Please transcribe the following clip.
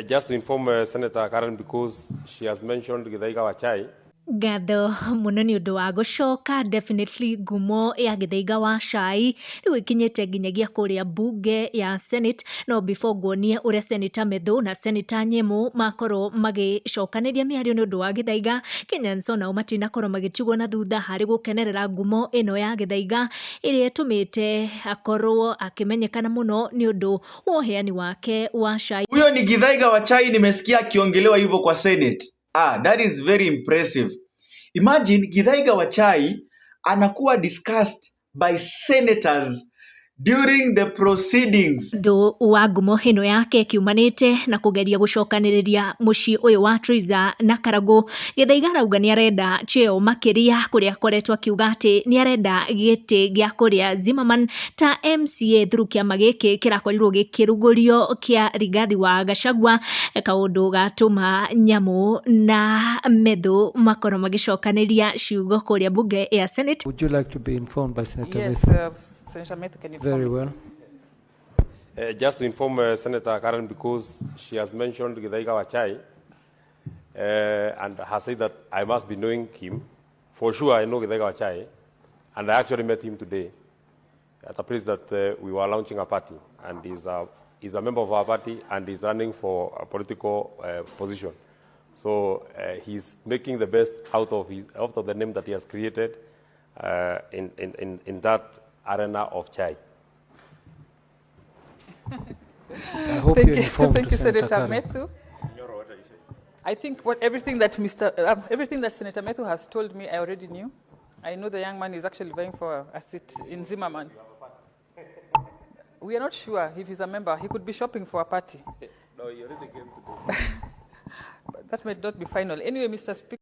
Just to inform Senator Karen, because she has mentioned Githaiga Wachai. Ngatho mũno nĩ ũndũ wa gũcoka. Definitely ngumo ya Gĩthaiga wa cai rĩu ĩkinyĩte nginyagia kũrĩa bunge ya Senate. No before nguonie ũrĩa Senator Methu na Senator Nyemu makorwo magĩcokanĩria mĩario nĩ ũndũ wa Gĩthaiga, Kenyans onao matinakorwo magĩtigwo na thutha harĩ gũkenerera ngumo ĩno ya Gĩthaiga ĩrĩa ĩtũmĩte akorwo akĩmenyekana mũno nĩ ũndũ wa ũheani wake wa cai. Huyo ni Githaiga wa chai, nimesikia akiongelewa hivyo kwa Senate. Ah, that is very impressive. Imagine Githaiga wa chai anakuwa discussed by senators during the proceedings. Ũndũ wa ngumo ĩno yake kiumanĩte na kũgeria gũcokanĩrĩria mũciĩ ũyũ wa Triza na Karagũ. Gĩthaiga arauga nĩ arenda cheo makĩria, kũrĩa akoretwo akiuga atĩ nĩ arenda gĩtĩ gĩa kũrĩa Zimmerman ta MCA through kĩama gĩkĩ kĩrakorirwo gĩkĩrugũrio kĩa Rigathi wa Gachagua, kaũndũ gatũma Nyamu na Methu makorwo magĩcokanĩria ciugo kũrĩa bunge ya Senate. Would you like to be informed by Senator Yes, Methu? Senator Methu can inform Very me. well. Just to inform Senator Karen, because she has mentioned Githaiga Wachai and has said that I must be knowing him. For sure, I know Githaiga Wachai, and I actually met him today at a place that we were launching a party, and he's a member of our party and he's running for a political position. So he's making the best out of the name that he has created in that arena of chai. I hope Thank you're you, informed, thank you, Senator Senator Karen. Methu. I think what everything that Mr. Everything that Senator Methu has told me, I already knew. I know the young man is actually vying for a seat in Zimmerman. We are not sure if he's a member. He could be shopping for a party. No, he already came today. But that might not be final. Anyway, Mr. Speaker.